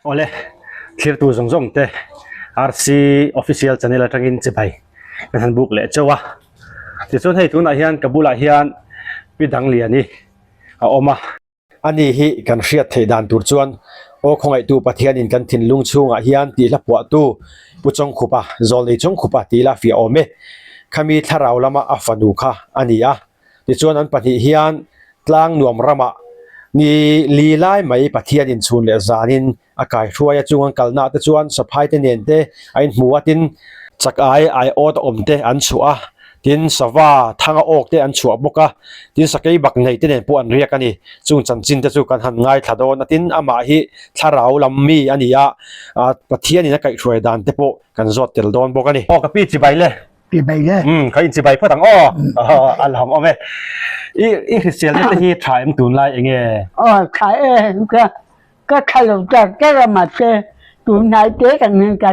Awle, thlirtu zawng zawng te RC Official Channel atangin chibai kan han buk leh chauh a. Tichuan hei tunah hian ka bulah hian Pi Dangliani a awm a. Ani hi kan hriat theih dan tur chuan Aw khawngaihtu Pathianin kan thinlung chhungah hian tih hla phuahtu Pu Chawngkhupa, Zawlnei Chawngkhupa tih la fiah awm e. Khami thlarau lama a fanu kha a ni a. Tichuan an pahnih hian tlang nuam ramah ni li lai mai Pathian inchhun leh zanin a kaihruai a chung an kalna te chuan saphai te nen te a inhmu a tin chak ai ai awt a awm te an chhuah a tin sava thanga awk te an chhuah bawk a tin sakei bak nei te nen pawh an riak a ni chung chanchin te chu kan han ngaithla dawn a tin amah hi thlarau lam mi a ni a ah Pathianin a kaihhruai dan te pawh kan zawt tel dawn bawk a ni. Aw ka pi chibai le. Chibai le. Umm ka inchibai phawt ang aw a lawm awm e. I i hriselna te hi tha em tunlai enge? Aw tha e ka Ka tha lo tak tak a mahse tunhnai te tak hian ka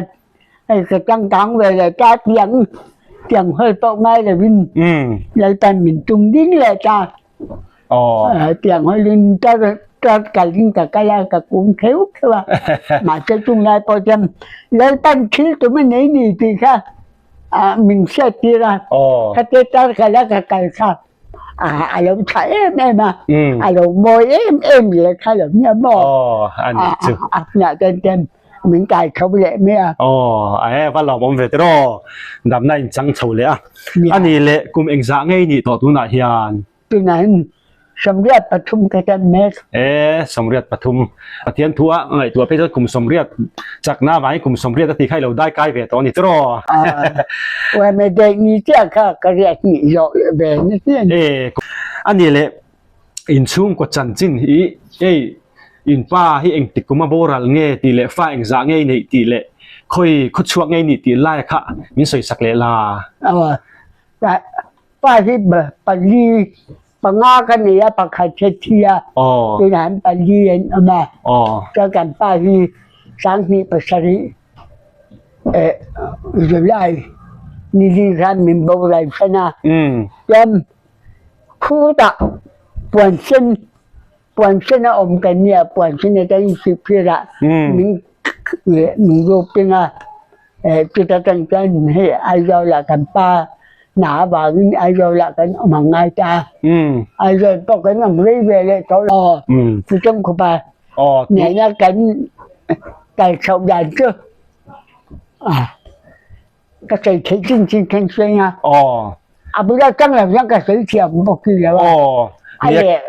hei ka changkang ve leh ta tiang tiang hawi pawh ngai lovin Lalpan min tum ding leh ta tiang hawiin ta ta kalin ka kal a ka kum kheuh kheuh a mahse chunglai pawh chuan Lalpan thil tum a nei ni tih kha min hriat tir a khatia tar kal a ka kal kha. A lo tha em em a, a lo mawi em em leh kha lo nia maw? Aw, a nih chu. A hmunah ten ten min kai tho leh mai a. Aw, a e va lawmawm ve tiraw, damna in chang chho leh a. A nih leh kum engzah ngei nih tawh tunah hian? Tunah hian 83 ka tan mek. E, 83. Pathian thu a ngaihtuah phei chuan kum 80 chakna avangin kum 80 a tih kha i lo dai kai ve tawh a ni tiraw? Uaime daih ni chiah kha ka riat nih zawh ve na chiah ni. E, a nih leh inchhungkaw chanchin hi hei inpa hi engtik kum a boral nge tih leh fa engzah nge i neih tih leh khawi khawchhuak nge i nih tih lai kha min sawi sak leh la. Aw, pa hi pali Panga ka nei a, pakhat hi a thi a, tunah hian pali an awm a, chuan kan pa hi 2007 eh July ni li khan min boral san a, chuan khutah puan sen puan sen a awm kan nia, puan sen atangin sihphir ah min min rup peng a. Chuta tang chuan hei Aizawl ah kan pa hna avangin Aizawl ah kan awm ang ngai ta a. Aizawl pawh kan awm rei ve leh tawh lo. Chutawng khawpa nena kan kal chhoh dan chu ka sawi theih chin chin khan sawi a. A bula tang lo hian ka sawi thiam bawk si lo a. A leh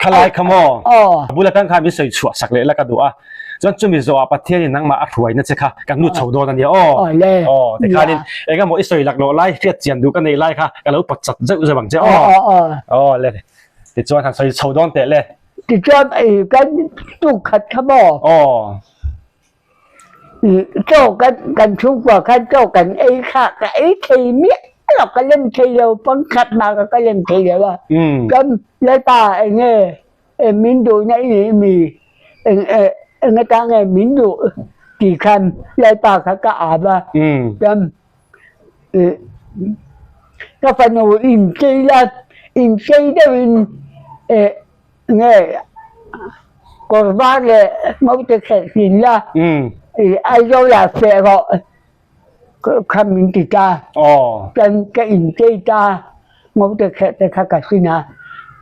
Khalai kha maw? A bula tang khan min sawi chhuah sak leh la ka duh a. Chuan chumi zawhah Pathianin nangmah a hruaina che kha kan nu chho dawn a nia aw. Aw tikhanin engemaw i sawi laklawh lai hriat chian duh ka nei lai kha ka lo pawt chat zeuh zeuh ang che aw. Aw le tichuan han sawi chho dawn teh le. Tichuan kan tuk khat kha maw? Aw. Chaw kan kan chhungkua khan chaw kan ei kha ka ei thei miah lo ka lem thei lo pangkhat mah kha ka lem thei lo a chuan Lalpa eng nge min duhna i nih mi eng eng atang nge min duh tih khan Lalpa kha ka ap a chuan ka fanu inchei la inchei deuhin Nge kawr var leh naute khelh thin la i Aizawl ah feh rawh kha min ti ta chuan ka inchei ta naute khelh te kha ka sin a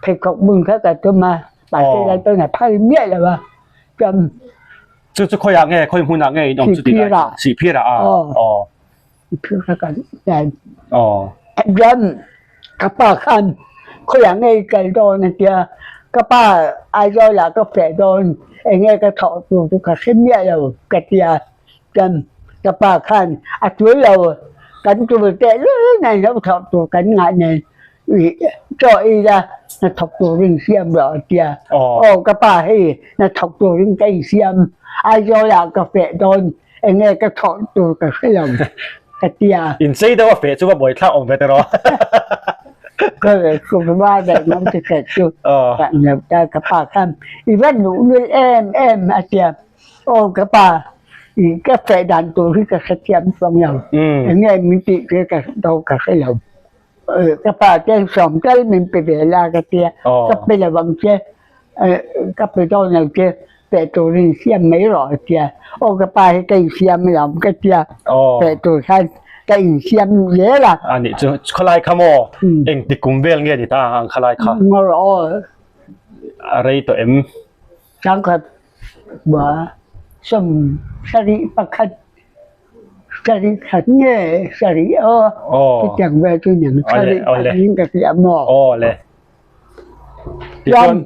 pheikhawk bun kha ka tum a mahse lai pawn a phal miah lo a chuan Chu chu khawiah nge khawi hmunah nge in awm chu tih lai Sihphir ah aw. Chuan ka pa khan khawiah nge i kal dawn a tia, ka pa Aizawl ah ka feh dawn eng nge ka thawh tur chu ka hre miah lo ka tia, chuan ka pa khan a tul lo kan tul teh lul nen lo thawh tur kan ngah nen ih chaw ei la hnathawk turin siam rawh a tia, aw ka pa hei hnathawk turin ka insiam Aizawl ah ka feh dawn Eng nge ka thawh tur ka hre lo ka ti a. Inchei deuh a feh chu va buaithlak awm ve tiraw. Ka va daih ngam ti kher chu ka lo ta ka pa khan i va nuh nul em em a ti a. Aw ka pa i ka feh dan tur hi ka hrethiam chuang lo. Eng nge min tih chu ka do ka hre lo. Ka pa te sawm tal min pe ve la ka ti a. Ka pe lo ang che ka pe dawn lo che. Feh turin siam mai rawh a tia. Aw ka pa hi ka insiam alawm ka tia. Feh tur khan ka insiam zel a. A nih chu khawlai kha maw? Engti kum vel nge ni ta ang khalai kha? Ngaw rawh aw. A rei tawh em? Changkhat bua sawm sarih pakhat sarih khat nge sarih aw. Chutiang vel chu ni ang sarih khat in ka hria maw? Aw le. Tichuan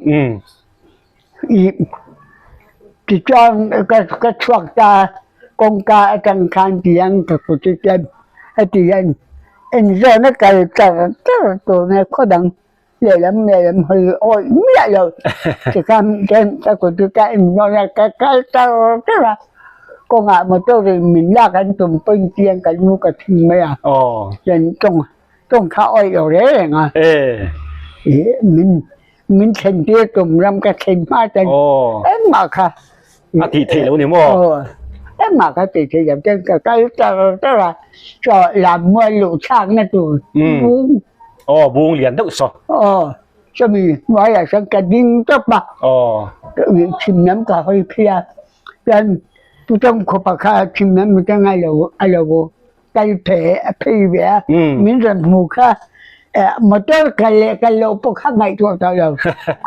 Tichuan ka chhuak ta kawngka atang khan tiang ka kut chu chuan heti hian engzawna kal char char tur nge khaw dang lehlam lehlam hawi awih miah lo tikhan chuan ka kut chu ka engzawna ka kal char char a kawngah motor in min lak an tum pawhin tiang ka lu ka thing mai a chuan tawng tawng kha awih lo reng reng a min Min thlen tir tum ram ka thlen hma ten engmah kha a tih theih lo ni maw? Aw, engmah kha tih theih lo ten ka kal tar tar a, chaw lam mual luh thlak na tur bung. Aw, bung lian deuh saw. Aw, chumi hnuaiah chuan ka ding tawp a. Aw. Chhim lam ka hawi phei a, chuan Putawng khawpa kha chhim lam atang a lo a lo kal phe a phei ve a, min rawn hmu kha motor kal leh kal loh pawh kha ngaihtuah tawh lo,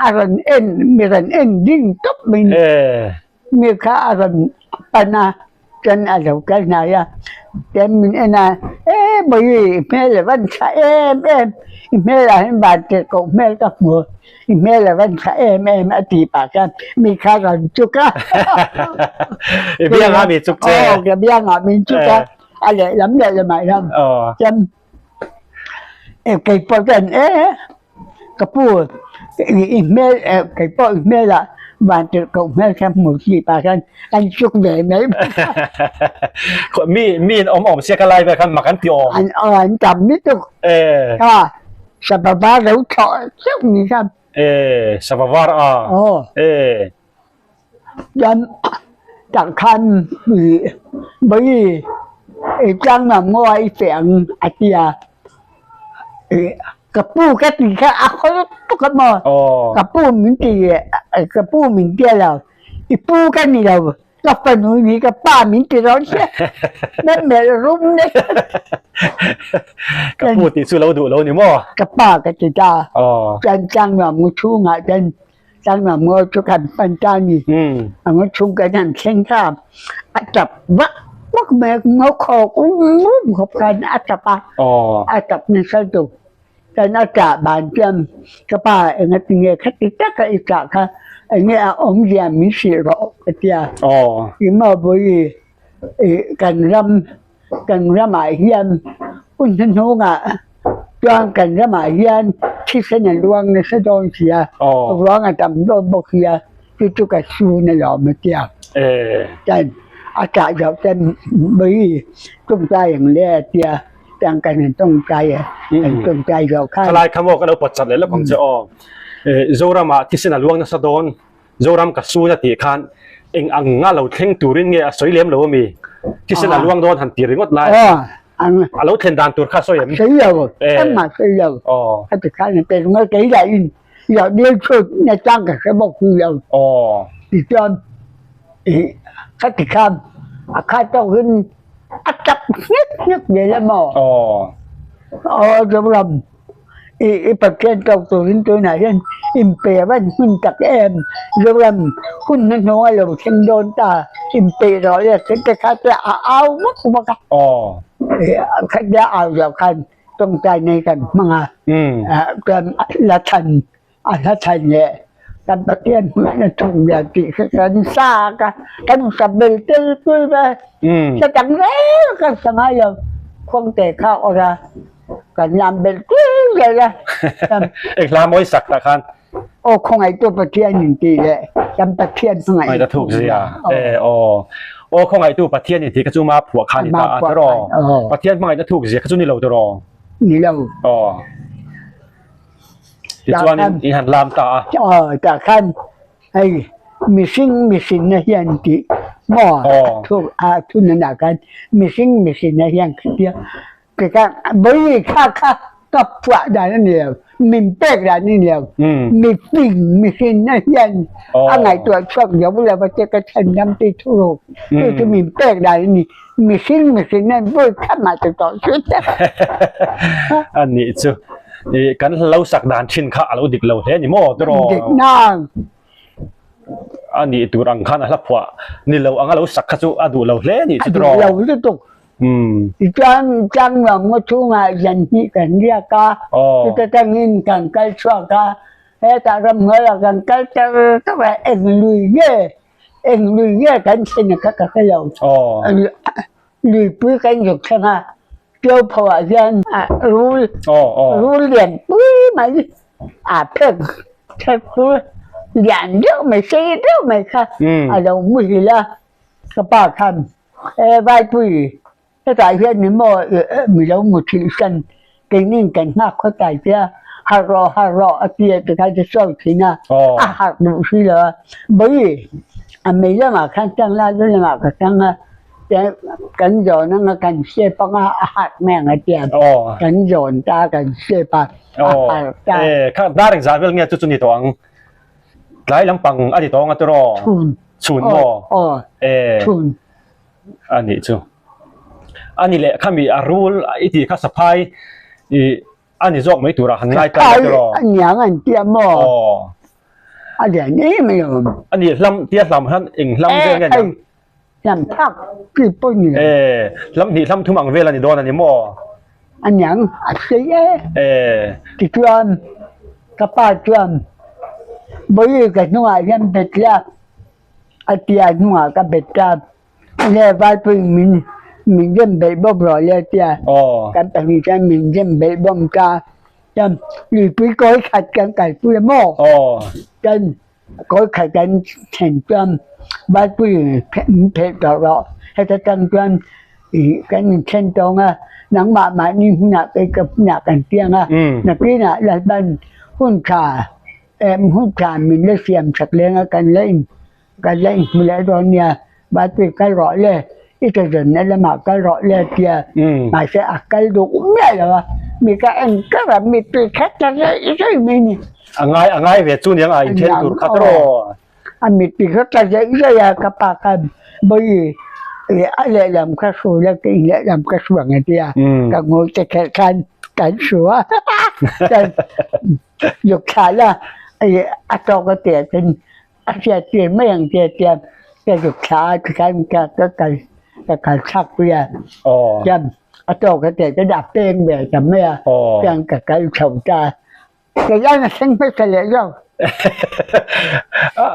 a rawn en mi rawn en ding tawp mai ni, mi kha a rawn pan a chuan a lo kal hnai a, chuan min en a e bawihi i hmel a van tha em em, i hmelah hian van tirh koh hmel ka hmu, i hmel a van tha em em a tih pah khan mi kha rawn chuk a. I biangah mi chuk che. Aw ka biangah min chuk a. A lehlam lehlamah hian chuan kei pawh chuan e ka pu i hmel kei pawh i hmelah van tirh koh hmel kha hmu tih pah khan an chuk ve mai. Mi mi in awm awm sia ka lai vel khan mak an ti awm. An aw an tam lutuk. Kha sava var lo thlawh teuh ni kha. E sava var a. Aw. E. Chuan tah khan Bawi i tlang nuam ngaw a i feh ang a ti a, ka pu ka ti kha a haw tuk a maw, ka pu min ti ka pu min ti a lo, i pu ka ni lo, ka fanu i ni ka pa min ti dawn sia, na melh rum nasa. Ka pu tih chu lo duh lo ni maw? Ka pa ka ti ta, chuan tlang nuam ngaw chhungah chuan Tangam ngaw chu kan pan ta ni. A ngaw chhung kan han thleng kha a tap vak vak mai a, ngaw khawk um um khawp khan a tap a, a tap nasa tuk. Chuan a tah ban chuan ka pa engati nge khati taka i tah kha enge a awmzia min hrilh rawh ka ti a. I maw bawi i kan ram Kan ramah hian hun hnuhnungah chuan kan ramah hian thisen a luang nasa dawn si a, ruang a tam dawn bawk si a, chu chu ka sun alawm a tia. Chuan a tah zawh chuan Mei tawngtai ang le a tia, chuan kan han tawngtai a, kan tawngtai zawh khan. Thalai kha maw ka lo pawt chat leh lawk ang che aw. Zoramah thisen a luang nasa dawn. Zoram ka sun a tih khan eng ang nga lo thleng turin nge a sawi lem lo ami? Thisen a luang dawn han ti ringawt lai a lo thlen dan tur kha a sawi em? Sawi lo, engmah sawi lo. A ti khan a pe ringawt kei lah in lo dil chhut na chang ka hre bawk si lo. Tichuan ka ti khan a khat tawk in a tap nghek nghek zel a maw? Aw Zoram. I Pathian tawk turin tunah hian inpe a van hmun tak em? Zoram hun hnuhnung a lo thleng dawn ta, inpeih rawh le te kha te a au vak vak a. Khatia au zawh khan tawngtai nei kan hmang a, chuan la thlan a hla thlan leh kan Pathian hmuhna thung lian tih kha kan sa ka, kan sa bel tel tul mai, sa dang reng kan sa ngai lo, khuangte kha awrh a. Kan lam belh tul zel a. Eng hla mawi sak tah khan. Aw khawngaihtu Pathian in tih leh kan Pathian hmangaih. Hmangaih thuk zia. E aw. Aw khawngaihtu Pathian in tih kha chu ma phuah khan i ta a tiraw. Pathian hmangaihna thuk zia kha chu ni lo tiraw. Ni lo. Aw. Tichuan in han lam ta a. Aw tah khan Hei mihring mihrinna hian tih maw thu a thununah khan mihring mihrinna hian khatia tikhan bawi kha kha ka phuah dan a ni lo. min pek dan a ni lo. Mi fing mihrinna hian a ngaihtuah chhuak zo lo a che ka chhan dam tih thu ruk chu chu min pek dan a ni. Mihring mihrinna in vawi khat mah ti tawh chu che. A nih chu. I kan lo sak dan thin kha a lo dik lo hle ni maw tiraw? Dik nang. A nih tur ang khan a hla phuah ni lo anga lo sak kha chu a duh lo hle ni chu tiraw? A duh lo lutuk. Tichuan Tlangnuam ngaw chhungah zan hnih kan riak a, chuta tangin kan kal chhuak a, hetah ramhnuaiah kan kal tar tar a, eng lui nge eng lui nge kan thlen a kha ka hre lo. Luipui kan zuk thleng a, Tiaupho ah hian rul rul lian pui mai a phek phek chu lian deuh mai sei deuh mai kha a lo muhil a, ka pa khan E Vaipui, hetah hian ni maw mi lo mu thilh san, keinin kan nghak khaw tai che a, harh rawh harh rawh a ti a tikhan chu sawi thin a, a harh duh si lo a, Bawi, a mei lamah khan tang la lu lamah ka tang a, kan zawn anga kan step anga a harh mai ang a ti a, kan zawn ta a kan step a, a harh ta. E, kha dar engzah vel nge chu chu ni tawh ang? Tlai lampang a ni tawng a tiraw? Chhun. Chhun maw? Aw. E. Chhun. A nih chu. A ni leh khami a rul i tih kha saphai i a ni zawk mai turah han ngai ta a tiraw? Saphai a niang an tia maw? Aw. A lian em alawm. A ni hlam tia hlam hian eng hlam vel nge niang? Hlam phak chi pawh ni lo. E, hlam hnih hlam thum ang vel a ni dawn a ni maw? A niang a sei e. E. Tichuan ka pa chuan Bawihi ka hnungah hian bet la a ti a, hnungah ka bet ta. Le Valpui min min rem belh bawk rawh le a ti a, kan pahnih chuan min rem belh bawm ta. Chuan luipui kawi khat kan kalpui a maw? Chuan Kawi khat kan thlen chuan Valpui min phelh tawh rawh, heta tang chuan ih kan inthlen tawng a, nangmah mahni hmunah kei ka hmunah kan piang a, nakinah Lalpan hun tha em hun tha min la siam sak leng a kan la in kan la inhmu leh dawn nia, Valpui kal rawh le, i ta zawnna lamah kal rawh le tia mahse a kal duh miah lo a, mi ka en kar a, mittui khat ta zai zai mai ni. A ngai a ngai ve chu niang a inthen tur kha tawh. A mittui khat ta zai zai a, ka pa khan bawi a lehlam kha hru la ka in lehlam ka hru ang a tia, ka ngawi te kherh khan kan hru a, zuk thlah la a tawk a tih ah chuan A hriat tir mai ang che tia ka zuk thla a tikhan ka ka kal ka kal thlak pui a chuan a tawk a teh chuan a peng ve ta mai a chuan ka kal chho ta a kei an a thleng hmasa leh zawk.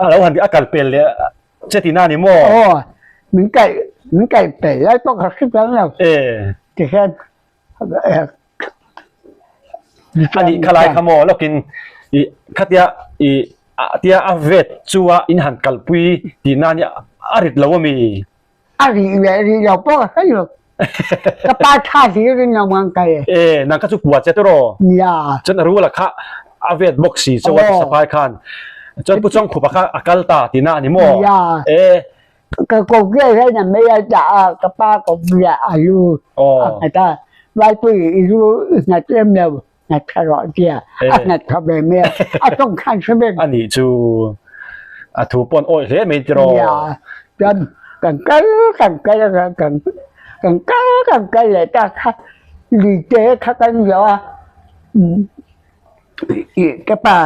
A lo han a kal pel leh che tihna a ni maw? Aw min kal min kal pel lai pawh ka hre chuang lo tikhian A nih kha lai kha maw lawkin i khatia i tia a vet chu a in han kalpui tih nan hi a rit lo ami? A rih leh rih lo pawh ka hre lo. Ka pa tha hlir in lo ngang kai e. E nang kha chu kua che tawh rawh. Nia. Chuan a rula kha a vet bawk si chu a ti saphai khan. Chuan Pu Chawngkhupa kha a kal ta tihna a ni maw? Nia. E. Ka ko nge hian a mei a dah a, ka pa ko bulah a lu a nghat a, Valpui i lu i nghat em lo, nghat tha rawh tia a nghat tha ve mai a, a tawng khan hre vek. A nih chu a thu pawh an awih hle mai tiraw. Nia, chuan kan kal kan kal a, kan kan kal kan kal leh ta kha lui te kha kan zawh a, ka pa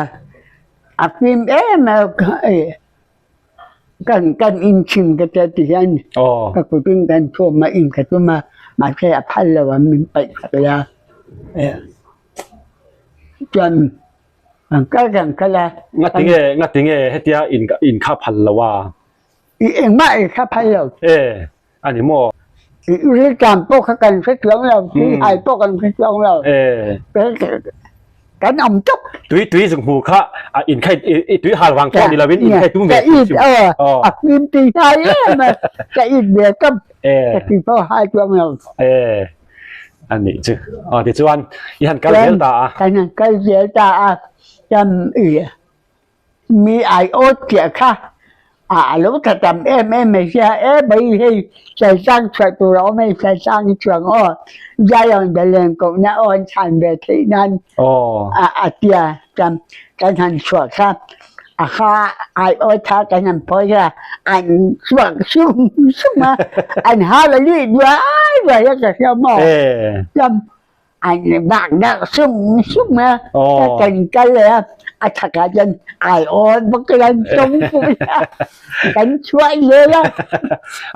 a fim em a. Kan kan inchhing ka tia ti hian ka kutin kan chhawm a in ka tum a mahse a phal lo a min paih sak la chuan kan kal kan kal a. Ngatinge ngatinge hetia in in kha phal lo a. I engmah i kha phal lo. E a ni maw. I rilṭam pawh kha kan hre chuang lo tui hai pawh kan hre chuang lo. E. Kan awm tuk. Tui tui zuk hmu kha a in khai i tui hal vang pawh ni lovin in khai tum ve tih chu. A fim tui hai em a ka in ve kam ka tui pawh hai chuang lo. E a nih chu. Aw tichuan i han kal zel ta a. Kan han kal zel ta a chuan i mi aiawt chiah kha. A lo tha tam em em mai sia, e mai hei Saisang chhuah tur a awm hei Saisang hi chuang aw Zion Belen kohna aw an chhan ve theih nan a tia chuan kan han chhuah kha a kha ai aw tha kan han phawi kha an chhuak sum sum a an hal a lih duai duai a ka hria maw chuan an vak darh sung sung a ka kan kal leh a a chhakah chuan ai awn bawk ila an tawng pui a kan chhuah zel a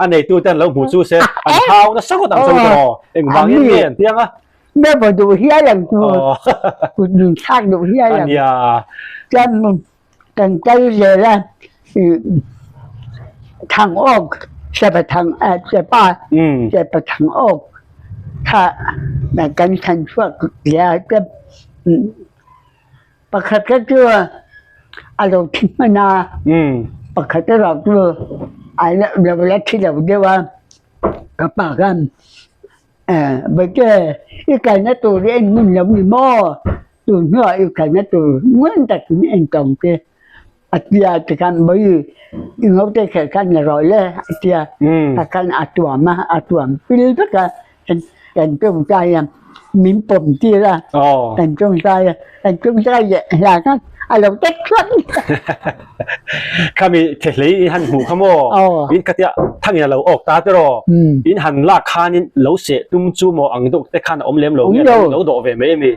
a neitu ten lo hmu chu se an hau nasa ngawt ang chu tiraw engvangin nge an tiang a me vaw duh hial ang chu kut min thlak duh hial ang ania chuan kan kal zel a thang awk sepa thang sepa sepa thang awk kha kan thlan chhuak leh a chuan pakhat kha chu a lo thi hman a pakhat erawh chu a lo la thi lo deuh a ka pa khan Bawihte i kalna tur hi en ngun lo ni maw? Tun hnuah i kalna tur ngun takin en tawng che a tia tikhan Bawi i ngo te kher khan la rawh le a tia a khan a tuam a, a tuam pil vek a kan tawngtai a min pawm tir a kan tawngtai a kan tawngtai leh hla khan a lo tek thluak Khami thehlei in han hmuh kha maw? In khatia thangin a lo awk ta tiraw? In han lak khanin lo seh tum chu maw ang deuh te khan a awm lem lo nge lo dawh ve mai ami?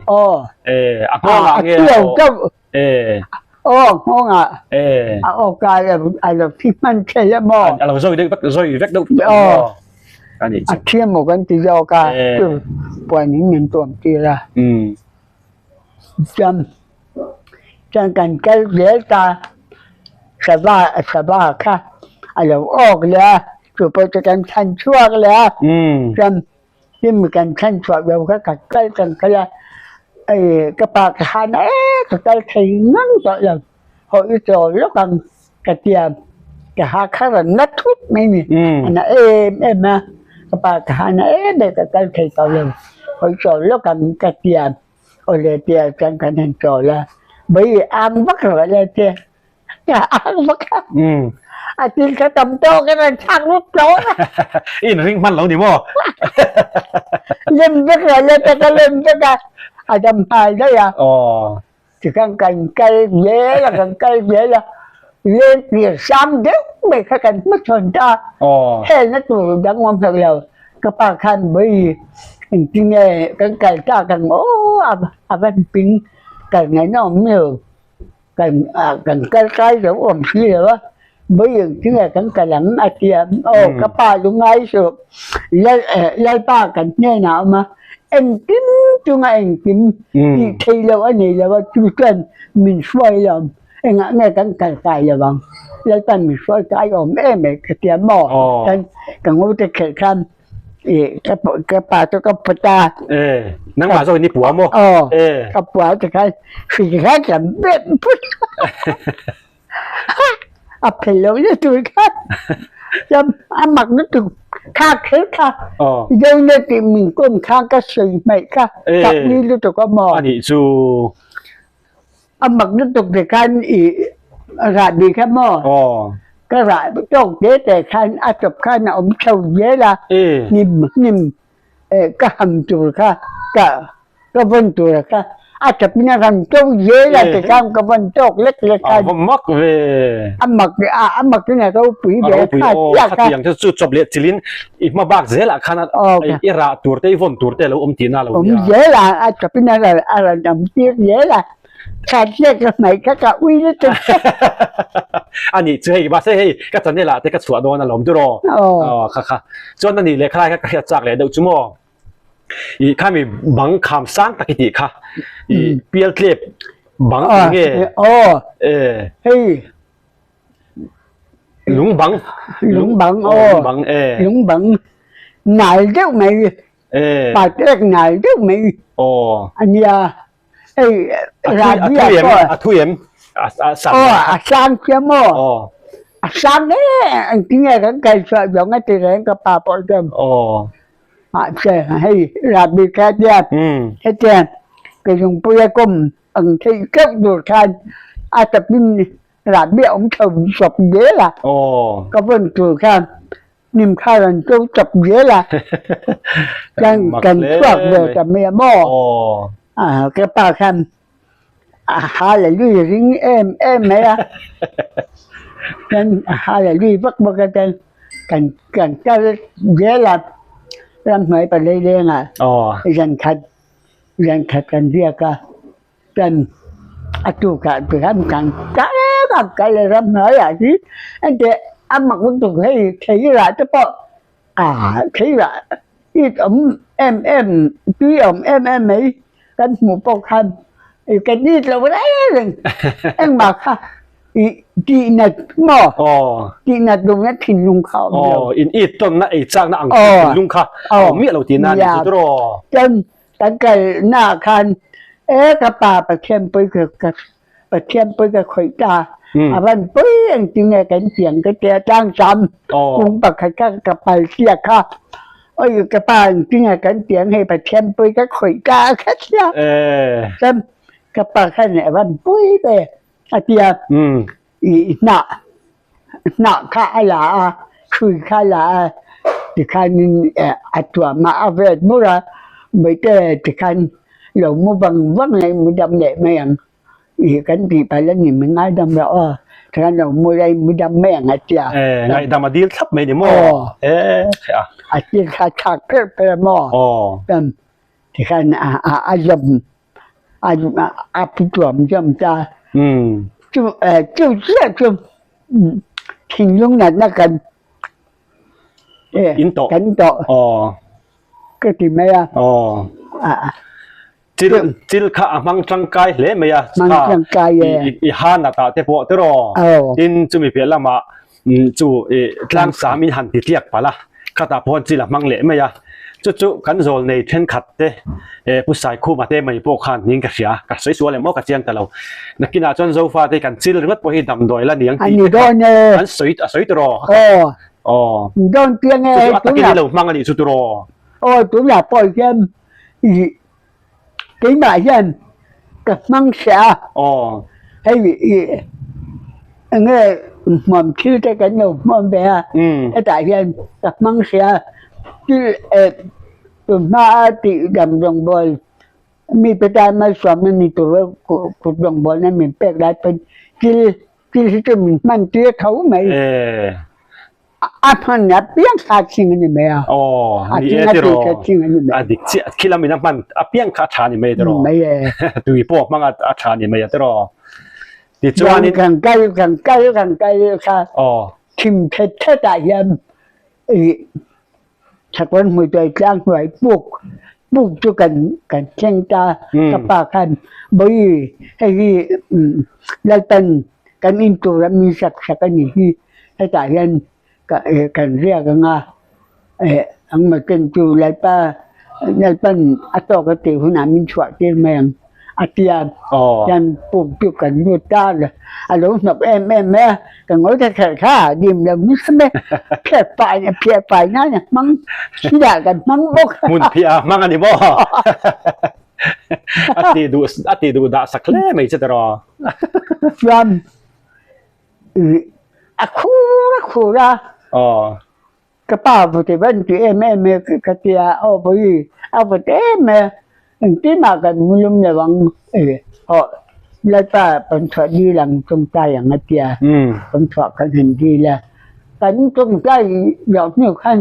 A nghawngah nge a awh? Aw nghawngah a awk a a lo thi hman thei a maw? A lo zawi deuh vek zawi vek deuh tawh maw? A thi emaw kan ti zawk a chu puan in min tuam tir a. Chuan chuan kan kal zel ta sava sava kha a lo awk leh a chu pawh chu kan chhan chhuak leh a chuan hnim kan chhan chhuah lo kha ka kal kan kal a hei ka pa ka han a e ka kal thei ngang tawh lo haw i chawl lawk ang ka tia ka ha kha rawn na thut mai ni a na em em a ka pa ka han a em em ka kal thei tawh lo haw i chawl lawk ang ka tia. Aw le tia chuan kan han chawl a, Bawi ang vak rawh le tia ka ang vak a, a thil kha tam tawk in an chhak vek tawh a. I inring hman lo ni maw? Lem vek rawh le tia ka lem vek a, a dam nghal daih a. Tikhan kan kal zel a, kan kal zel a, leng tir sang deuh mai kha kan hmachhawn ta a, helna tur dang awm hlek lo. Ka pa khan bawi engtin nge kan kal tak ang aw a van ping kal ngaihna awm lo kan kan kal kai zo awm si lo a bawi engtin nge kan kal ang a ti a aw ka pa lu ngai suh Lalpa kan hnenah a awm a engkim chunga engkim tih theih loh a nei lo a chu chuan min hruai lo. Engah nge kan kal kai lo ang? Lalpan min hruai kai awm em mai ka tia maw? Chuan ka ngute khelh khan ih ka ka pa chu ka put a. E, nangmah zawk in i pua maw? Aw, ka pua te khan hri khan ka bep put a phel lo na tur khan chuan a mak lutuk kha kher kha Zone tih min kawm khan ka sawi hmaih kha chak ni lutuk a maw? Anih chu. A mak lutuk te khan i rah bik kha maw? Ka rah tawk te te khan a chawp khan a awm chho zel a, hnim hnim ka ham tur kha ka ka vawn tur kha a chawp in a rawn to zel a ti khan ka vawn tawk lek lek khan. A va mak ve. A mak a mak in a ropui ve kha chiah kha. Khatiang chu chawp leh chilin i hma bak zelah khan i rah tur te i vawn tur te a lo awm tihna a lo nia. Awm zel a, a chawpin a rawn a rawn awm tir zel a, khat hlek ka hnaih kha ka ui lutuk. A nih chu hei mahse hei ka channel ah te ka chhuah dawn alawm tiraw. Aw kha kha chuan a nih leh khalai kha ka hriat chak leh deuh chu maw. I khami bang kham sang tak i tih kha i pial tlep bang eng nge? Aw hei. Lungbang. Lungbang aw. Lungbang e. Lungbang nal deuh mai. E. Patek nal deuh mai. Aw. Ania. Ei radia pawh. A thui em? A sang. Aw a sang chiam aw. Aw. A sang e engtin nge kan kal chhuah zawng a ti reng ka pa pawh chuan. Aw. Mahse hei rabi kha tia hetiang ke zungpuia kawm ang theih teuh tur khan a tapin. Rahbi a awm chho chawp zel a. Ka vawn tur khan hnim kha rawn to chawp zel a. Chuan kan chhuak ve ta mai a maw. Ka pa khan a hallelujah ring em em mai a. Chuan a hallelujah vak vak a chuan kan kan kal zel a ramhnuai palei lengah zan khat zan khat kan biak a. Kan a tukah te khan kan kal a kal a ram hnuaiah hi engteh a mak lutuk hei theirah te pawh ah theirah it awm em em tui awm em em mai kan hmuh pawh khan ih kan it lo reng reng engmah kha ih tih nat maw tih nat duhna thinlung kha a awm lo. Aw in it tawnna ei chakna ang thinlung kha a awm miah lo tihna a ni chu tiraw? Chuan Kan kalnaah khan e ka pa Pathian pawi ka ka Pathian pawi ka khawih ta a van pawi engtin nge kan piang ka tia tlang sam kung pakhat kha ka pal chiah kha oi ka pa engtin nge kan piang hei Pathian pawi ka khawih ta a kha sia chuan ka pa khan a van pawi ve a tia i hnah Hnah kha a la a, hrui kha a la a, tikhanin a tuam a, a vet bur a, Mawite tikhan lo mu vang vang leh mu dam leh mai ang ih kan tih palh a ni, min ngaidam rawh aw, tikhan lo mu rei mu dam mai ang a ti a. Eh, ngaihdam a dil thlap mai ni maw? Eh, a. A til kha thlak pherh pherh a maw? Aw. Tikhan a a a zawm a a pu tuam zawm ta. Chu chu chiah chu thinlung natna kan in tawh kan tawh ka ti mai a. Chil chil kha a hmang tangkai hle mai a. Hmang tangkai e. I ha nat ah te pawh tiraw. Tin chumi piah lamah chu i tlang sam in han ti tliak palh a, khatah pawh chil a hmang leh mai a, chu chu kan zawl nei thenkhat te eh Pu Saikhuma te mai pawh khan niin ka hria, ka sawi sual em aw ka chiang ta lo. Nakinah chuan Zofa te kan chil ringawt pawh hi damdawi la niang tih te kha an sawi a sawi tiraw? Aw. Aw. Dawn piang e. Chu chu a takin i lo hmang a nih chu tiraw? Aw tunah pawh hian i Keimah hian ka hmang hreh a. Aw. Hei i enge hmuam thil te kan lo hmuam ve a. Hetah hian ka hmang hreh a. Thil eh tunhma a tih dam rawngbawl mi te tan malsawmna ni tura kut rawngbawlna min pek lai pawn thil thil hi chu min hman tir tho mai. A hman a piang kha thing a ni mai a. Aw, ni e tiraw. A dik chiah, khi lam in a hman a piang kha a tha ni mai tiraw. Mai e. Tui pawh hmang a tha ni mai a tiraw. Tichuanin. Kan kal kan kal kan kal kha. Aw. Thim thet thet ah hian i Chakwan hmuituai tlang hnuai puk puk chu kan kan thleng ta. Ka pa khan bawi hei hi Lalpan kan in tura mi sak sak a nih hi hetah hian ka kan riak ang a engmaw chen chu Lalpa Lalpan a tawk a tih hunah min chhuah tir mai ang a ti a chuan puk chu kan lut ta a lo hnawk em em mai a ka ngawi ta kher kha dim lo nasa mai phiat fai phiat fai nan a hmang chhiah kan hmang bawk hmun phiah a hmang a ni maw a ti duh a ti duh dah sak hle mai che tiraw chuan a khur a khur a ka pa vawte van ti em em e ka ti a aw vawi a vawt em e engtin mah kan mu lum lo ang aw Lalpa pawnchhuah dil ang tawngtai ang a tia pawnchhuah kan han dil a kan tawngtai loh hnu khan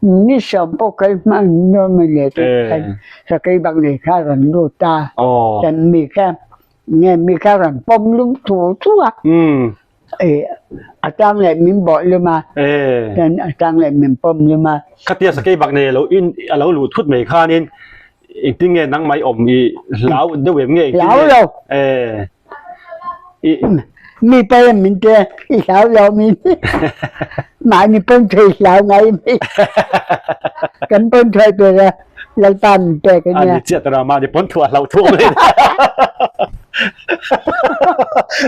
Ni sawm pawh kal hma an nuam a leh tawh khan sakei bak nei kha a rawn lut a, kan mi kha nge mi kha a rawn pawm lum thu thu a, ih a tang leh min bawh lum a, chuan a tang leh min pawm lum a. Khatia sakei bak nei alo in alo luh thut mai khanin engtin nge nangmah i awm i hlau deuh em nge engtin nge? Hlau lo. Mi pawh in min tia i hlau lo mi mahni pawn thei hlau ngai mai kan pawn thuai tur a Lalpa min pek a nia. Ani chiah tura mahni pawn thuah hlau thuah mai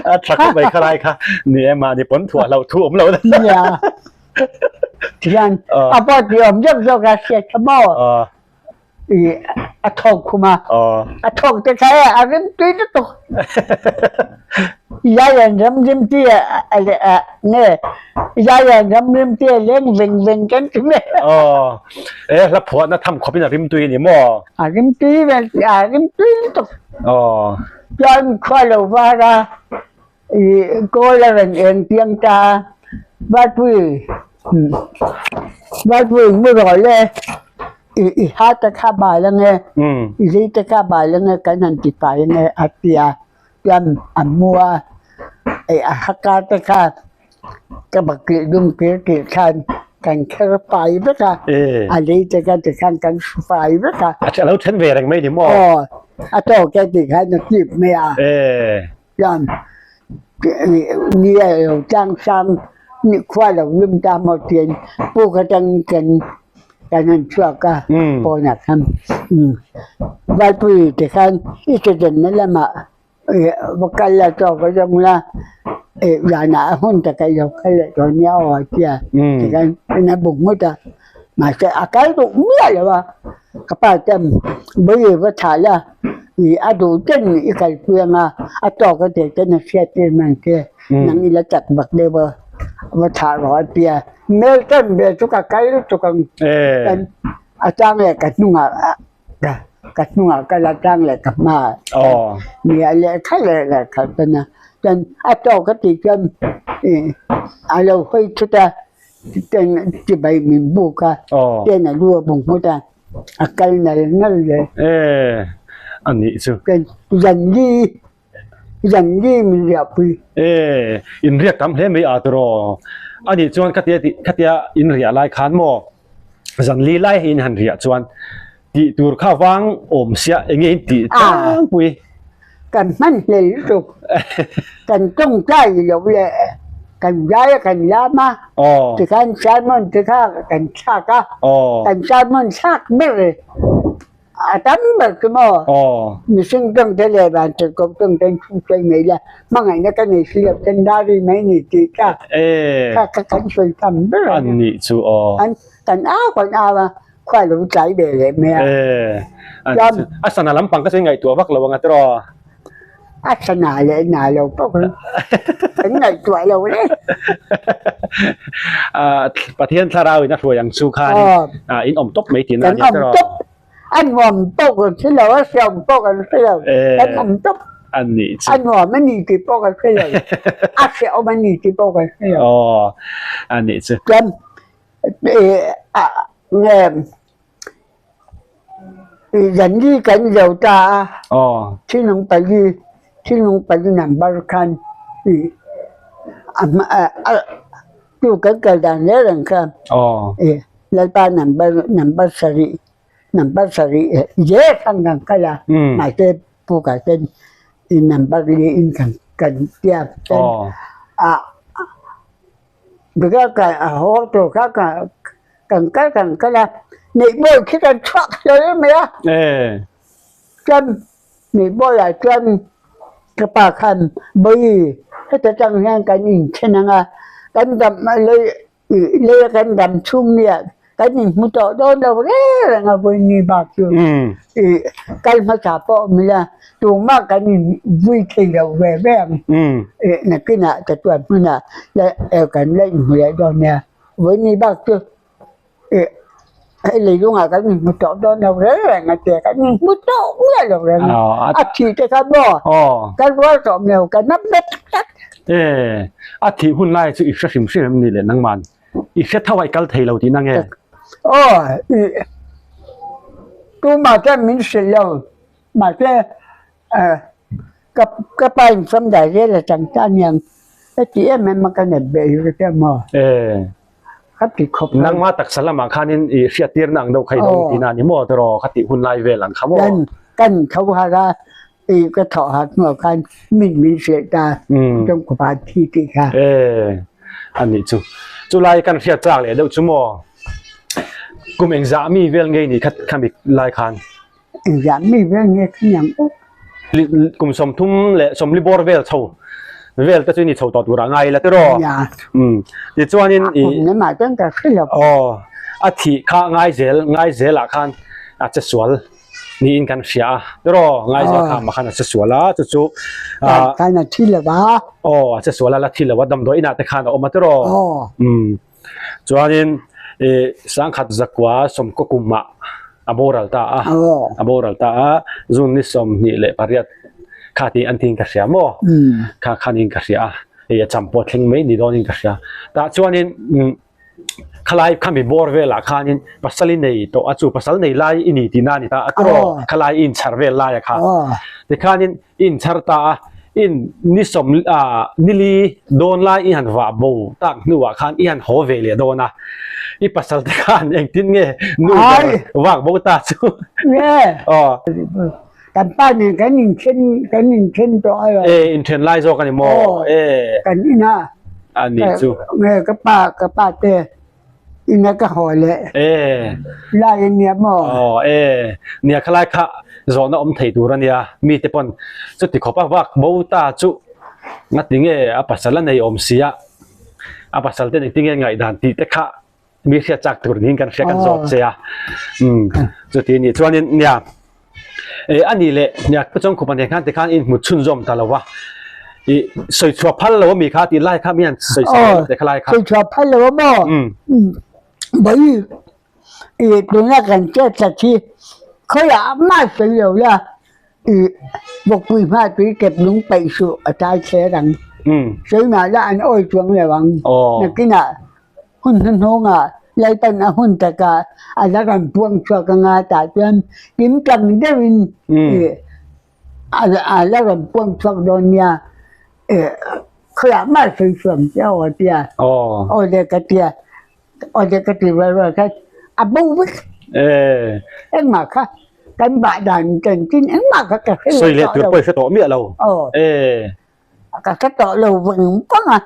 a tha khawp mai khalai kha ni e mahni pawn thuah hlau thu awm lo nia tihian a pawh ti awm zawk zawk a hriat kha maw a thawk khum a, a thawk te kha e a rim tui lutuk. Zaian ramrimti a nge Zaian ramrimti a leng veng veng kan ti mai. Aw e hla phuahna tham khawpin a rimtui a ni maw? A rimtui vel a rimtui lutuk. Aw. Chuan khua lo var a i kawl a rawn eng piang ta a Valpui Valpui mu rawh le i i ha te kha bal ange i zei te kha bal ange kan han ti fai ange a ti a. Chuan a hmu a, eh a haka te kha ka bakilh dum kir tih khan kan kher fai vek a, a lei te kha tikhan kan hru fai vek a. A lo then ve reng mai ni maw? Aw, a tawk e tih khan a tlip mai a. Chuan ni a lo tlang sang khua lo lum ta maw tiin puk atangin kan Kan han chhuak a, pawnah khan Valpui te khan i chedenna lamah va kal la chaw va zawng la, zanah a hun taka i lo kal leh dawn nia aw a ti a, tikhan in a buk nghut a, mahse a kal duh miah lo a, ka pa chuan Bawihi va thah la, a duh ten i kalpui anga a tawk a tih ten a hriat tir mai ang che, nang i la chak vak deuh a, va thah rawh a ti a. Hmel tan ve chu ka kal lutuk ang. Kan a chang leh ka hnungah ka hnungah kal a chang leh ka hmaah nia lehkha leh lehkha tan a chuan a tawk a tih chuan a lo hawi thut a ten chibai min buk a ten a lu a bu nghut a a kal nal nal leh. Anih chu. Chuan zanli Zanli min riahpui. E, in riak tam hle mai a tiraw. Anih chuan khatia tih khatia in riah lai khan maw zanli lai hi in han riah chuan tih tur kha vang awm sia enge in tih tlangpui. Kan hman hlel lutuk. Kan tawngtai lo leh kan zai a kan lam a tikhan sermon te kha kan thlak a kan sermon thlak ber e. A tam ber chu maw? Mihring tawngte leh vantirhkoh tawngte in thu sawi mai la, hmangaihna ka nei si lo ten rari mai ni tih kha kha kha kan sawi tam ber a ni. An nih chu aw. An kan au kan au a, khua lo tlai ve leh mai a. Chuan a sana lampang kha chu i ngaihtuah vak lo ang a tiraw? A sana leh na lo pawh kha kan ngaihtuah lo le. Pathian thlarau in a hruai ang chu khanin in awm tawp mai tihna a ni tiraw? Kan awm tawp. A nuam pawh kan hre lo, a hreawm pawh kan hre lo, kan awm tawp. A nih chu. A nuam a ni tih pawh kan hre lo, a hreawm a ni tih pawh kan hre lo. Aw, a nih chu. Chuan nge Zanli kan zo ta a, thinlung pali, thinlung pali number khan tu kan kal dan reng reng kha Lalpa number number sarih number sarih zel khan kan kal a, mahse pukah chuan number li in kan kan tia chuan ah Bika ka a haw tur kha ka kan kal kan kal a, neihbawi khi kan chhuak hle mai a. Chuan neihbawiah chuan ka pa khan bawi heta tang hian kan inthen ang a, kan dam lei lei a kan dam chhung nia kan inhmu tawh dawn lo reng reng a vawiin bak chu ih kal hmasa pawh awm ila tumah kan invui thei lo ve ve ang ih nakinah ka tuan hmunah kan la inhmu leh dawn nia vawiin bak chu ih hei leilungah kan inhmu tawh dawn lo reng reng a tia kan inhmu tawh miah lo reng a a thih te kha maw ka rual tawh lo ka nap bet tlat. A thih hun lai chu i hre hrim hrim em ni le nangman? I hre tho a i kal thei lo tihna nge? Aw, i tumah chuan min hrilh lo. Mahse, ka ka pa in samdai zel a chang ta aniang. Heti em em a ka nep ve hi ka tia maw? Ka ti khawp mai. Nangmah taksa lamah khanin i hriattirna ang deuh kha i dawng tihna a ni maw tiraw? Kha tih hun lai vel ang kha maw? Kan kan tho harh a, i ka thawh harh hnuah khan min min hrilh ta chawngkawpa thi tih kha. E a nih chu. Chulai kan hriat chak leh deuh chu maw? Kum engzah mi vel ngei ni kha khami lai khan? Engzah mi vel nge kha niang aw? Kum 30 leh 40 bawr vel chho vel te chu ni chho tawh turah ngai ila tiraw? Um tichuanin i kum lamah chuan ka hre lo. Aw a thih kha ngai zel ngai zelah khan a che sual. Niin kan hria a tiraw Ngaizawl kha mah khan a che sual a chu chu ah khan a thi lo a aw a che sual a la thi lo a damdawi inah te khan a awm a tiraw umm chuanin ih sangkhat zakua sawmkaw kumah a boral ta a a boral ta a June ni 28 kha tih an tiin ka hria maw kha khanin ka hria a hei a cham pawh thleng mai ni dawnin ka hria tah chuanin umm. Khalai khami bawr velah khanin pasal i nei tawh a chu pasal nei lai i ni tihna a ni ta a tiraw khalai i inchhar vel lai a kha tikhanin i inchhar ta a in ni sawm ah nili dawn lai i han vah bo tak hnuah khan i han haw ve leh dawn a i pasal te khan engtin nge nu ber vak bo ta chu aw. Kan pa nen kan inthen kan inthen tawh a lo. E inthen lai zawk a ni maw? E. Kan ina. A ni chu. Nge ka pa ka pa te ina ka haw leh. E. Lai a nia maw? Aw e. Nia khalai kha zawhna awm thei tur a nia. Mi te pawn chuti khawp a vak bo ta chu ngati nge a pasal a nei awm sia a pasal te engtin nge ngaihdan tih te kha Mi hriat chak tur niin kan hria kan zawt che a. Umm chuti nih chuanin nia e a nih leh nia pu chawng khupa nen khan tikhan in hmu chhunzawm ta lo va. I sawi chhuah phal lo ami kha tih lai kha mi han sawi sak leh te kha lai kha. Sawi chhuah phal lo a maw? Umm. Bawi i tuna kan chet tlat hi khawiah mah sawi lo la i bawkpui hma tui kep lung paih suh a tlai thler ang. Sawi mah la an awi chuang lo ang. Nakinah Hun hnuhnungah Lalpan a hun takah a la rawn puang chhuak anga tah chuan kim tlang deuhin a la rawn puang chhuak dawn nia khawiah mah sawi chhuak che aw a tia aw le ka tia aw le ka ti rual rual khan a bo vek engmah kha kan bah dan chanchin engmah kha ka hre leh tawh lo. Sawi leh tur pawh i hre tawh miah lo. Ka hre tawh lo vang vang a,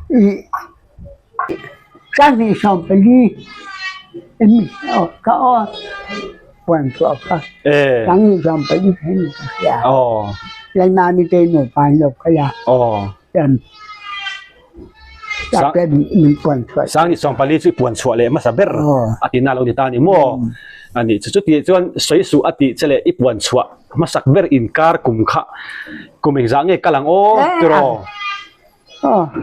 ih 32 emi aw ka aw puan chhuah kha 32 kha ni ka hria Lalmami te nupa an lo kal a chuan 32 chu i puan chhuah leh hmasa ber a tihna a lo ni ta a ni maw? A nih chu chutih chuan sawi suh a tih che leh i puan chhuah hmasak ber inkar kum kha kum engzah nge kal ang aw tiraw?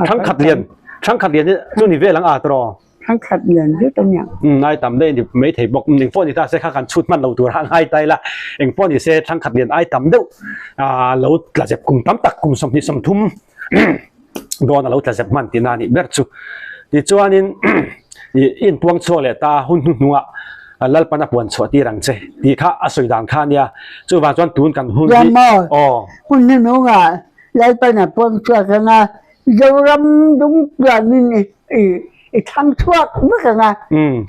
Thangkhat lian thangkhat lian chu ni vel ang a tiraw? Thangkhat lian zet a nia. Umm ai tam daih a ni maithei bawk. Eng pawh ni ta se kha kan chhut hman lo tur a ngai ta ila eng pawh ni se thangkhat lian ai tam deuh lo tla zep kum tam tak kum 23 dawn a lo tla zep hman tihna a nih ber chu. Tichuanin ih i inpuang chhuak leh ta hun hnuhnungah Lalpan a puan chhuah tir ang che tih kha a sawi dan kha a nia. Chuvang chuan tun kan hun hi aw. Hun hnuhnungah Lalpan a puang chhuak ang a, Zoram dung chuanin i thlang chhuak vek ang a,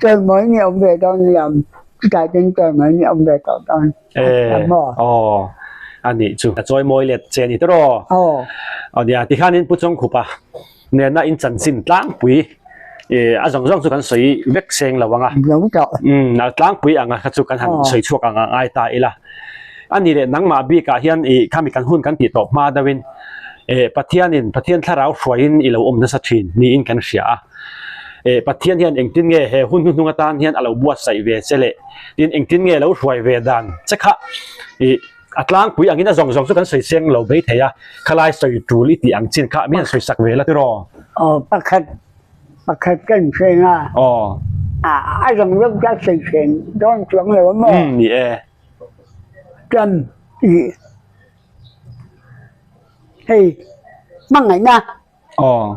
chawimawi ni awm ve dawn aniang, chutah chuan chawimawi ni awm ve tawh dawn a maw? Aw, a nih chu. A chawimawi let che a ni tawh. Aw. Aw nia, tikhanin Pu Chawngkhupa nena in chanchin tlangpui a zawng zawng chu kan sawi vek seng lo ang a. Lo tawh. Umm, a tlangpui anga kha chu kan han sawi chhuak ang a ngai ta ila. A nih leh nangmah bikah hian ih khami kan hun kan tih tawh hma deuhin eh Pathianin Pathian thlarau hruaiin i lo awm nasa thin niin kan hria a. Eh Pathian hian engtin nge he hun hnuhnung atan hian a lo buatsaih ve che leh tin engtin nge lo hruai ve dan che kha ih a tlangpui angin a zawng zawng chu kan sawi seng lo mai thei a, khalai sawi tul i tih ang chin kha mi han sawi sak ve la tiraw? Aw pakhat pakhat kan hreng a. Aw. A zawng zawng chu a sawi hreng dawn chuang lo a maw? Umm ni e. Chuan ih hei hmangaihna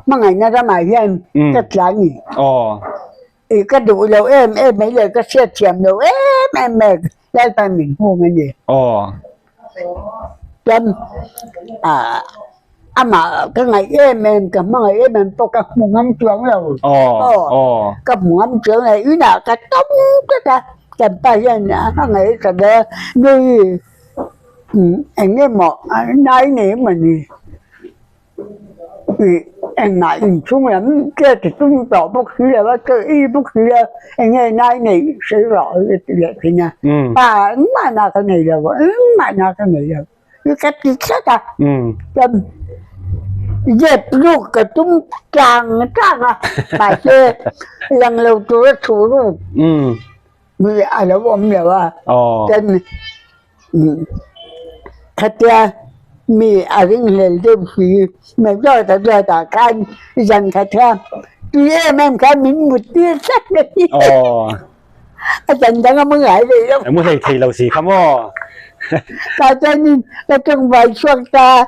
hmangaihna ramah hian ka tla a ni. Ih ka duh lo em em mai leh ka hriatthiam lo em em mai Lalpan min hung a ni. Chuan ah amah ka ngaih em em ka hmangaih em em pawh ka hmu ngam chuang lo. Ka hmu ngam chuang lo inah ka tawng tlat a kan pa hian a ngaih ka ber a nui eng emaw nai nei emaw ni. Ih engmah inchhung lam che ti tum tawh bawk si lo a, chaw i bawk si a, eng nge nai neih sawi rawh a ti leh thin a, pa engmah na ka nei lo, engmah na ka nei lo, i ka ti tlat a, chuan zep ruk ka tum tlang tlang a, mahse lang lo tura thu ruk. Mi a lo awm lo a, chuan khatia mi a ringhlel deuh si mai zawt a zawt ah khan zan khat kha tui em em khan min mut tir tlat mai a zan dang a mu ngai ve lo. Mu hlei thei lo si kha maw? Tah chuanin ka tawngvai chhuak ta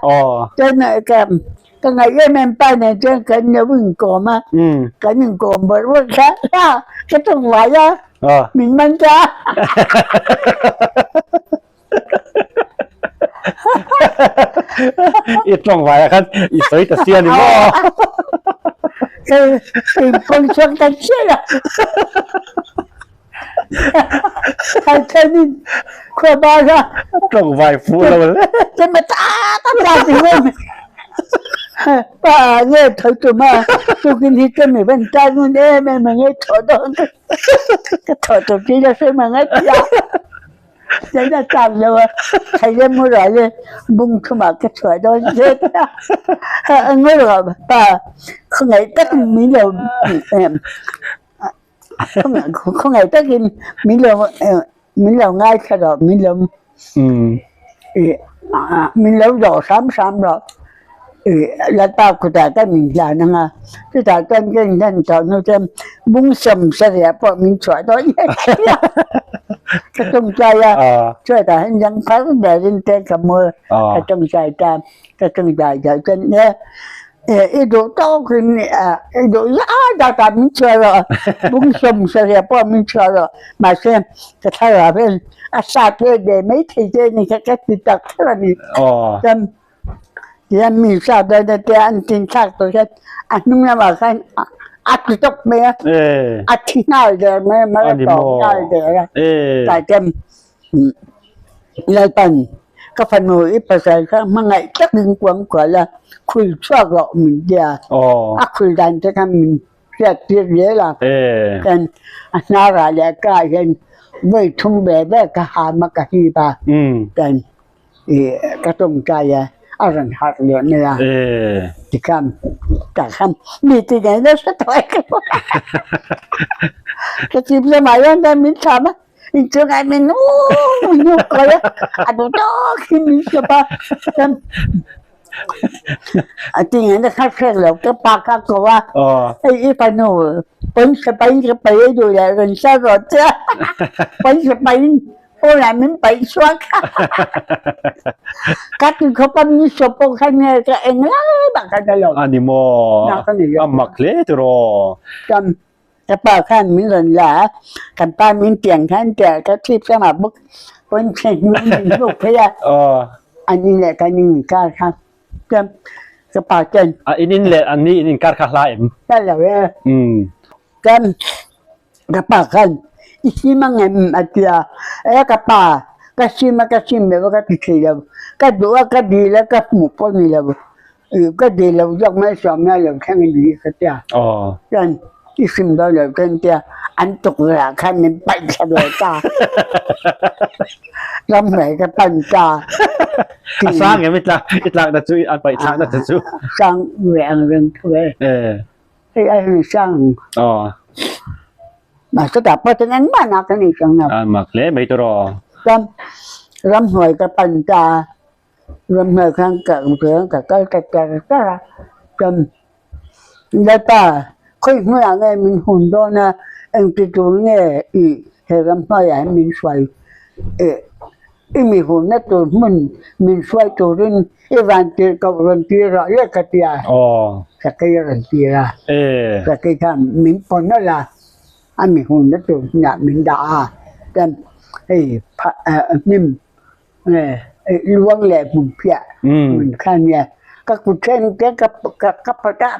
chuan ka Ka ngaih em em pa nen chuan kan lo inkawm a, kan inkawm bawrh bawrh thla thla a, ka tawngvai a, min man ta a. I tawngvai ah khan i sawi ta sia ni maw? Ka inpawn chhuak ta chiah a. Thaithanin khua bar a. Tawngvai fuh lo le. Chema ta ta ta ti ngawm. Pa nge tho tum a tukin hi ka mi van ta ngun em em a nge tho dawn ka ka tho tum chi la hre ma nge tia. Chena chak lo a thei le mu ra le bung thuma ka chhuah dawn che tia. Nge ro pa khawngaih tak min lo Khawngaih takin min lo min lo ngaithla rawh min lo min lo zawh hram hram rawh ih Lalpa kutah ka min hlan ang a chutah chuan ka inhlan tawh hnu chuan bung sawm sarih pawh min chhuah dawn nge ka tawngtai a chhuatah hian dang phar berin te ka mu ka tawngtai ta ka tawngtai zawh chuan I duh tawkin i duh zat zat ah min chhuah rawh, bung sawmsarih pawh min chhuah rawh, mahse ka thlarau hian a sat ve ve mai thei che ni kha ka ti tak kher a ni. Chuan tihian mi sat dawn te an tin thlak tur hian a hnung lamah khan a tlu tawp mai a, a thi nghal der mai a, mar a tawp nghal der a, tah chuan Lalpan ka fanu i pasal kha hmangaih takin kuang kual a, khul chhuak rawh min ti a, a khul dan te kha min hriat tir zel a, chuan a hnarah leh a kah hian vawi thum ve ve ka ham a ka hip a, chuan ih ka tawngtai a, a rawn harh leh mai a, tikhan tah khan mi ti ngei nasa tawh e ka chip lamah hian min thlam a. Inchungah min hnuk kawi a, a duh tawk hi min sawp a, chuan a ti nge na kha hrek lo ka pa kha ko a, hei i fanu pawisa pain ka pai a duh leh rawn sa rawh che a, pawisa pain pawnah min paih chhuak a, ka ti khawp a min sawp pawh kha nge ka eng lai mah kha ka lo. A ni maw? A mak hle tiraw? Chuan Ka pa khan min rawn la a, kan pa min pian khan tia ka thip lamah bawk pawn chhe hnu min hnuk phei a, an in leh kan in inkar kha chuan ka pa chuan. A in in leh an ni in inkar kha hla em? Hla lo e. Chuan ka pa khan i sim ang em a ti a, e ka pa ka sim a ka sim lo a ka ti thei lo, ka duh a ka dil a ka hmuh pawh ni lo. Ka ti lo zawk mai sawmna lo thleng a ni ka tia. Chuan i hrim dawn lo chuan tia an tukverh ah khan min paih thla ve ta. Ramhnuai ka pan ta. A sang em i tlak i tlak na chu an paih thlak na che chu. Sang ve ang reng thu e. Hei ai hei sang. Mahse tah pawh chuan engmah nak a ni chuang lo. A mak hle mai tawh. Chuan ramhnuai ka pan ta. Ramhnuai khan ka ka kal ta char char a, chuan Lalpa khawi hmunah nge min hun dawn a, engti tur nge i he ramhnuaiah hian min hruai eh i mi hunna tur hmun min hruai turin i van tirh koh rawn tir rawh le ka ti a, sakei a rawn tir a, sakei khan min paw nawlh a, a mi hunna tur hmunah min dah a, chuan hei hnim Nge luang leh hmun phiah hmun kha nia ka kut then te ka ka phawt a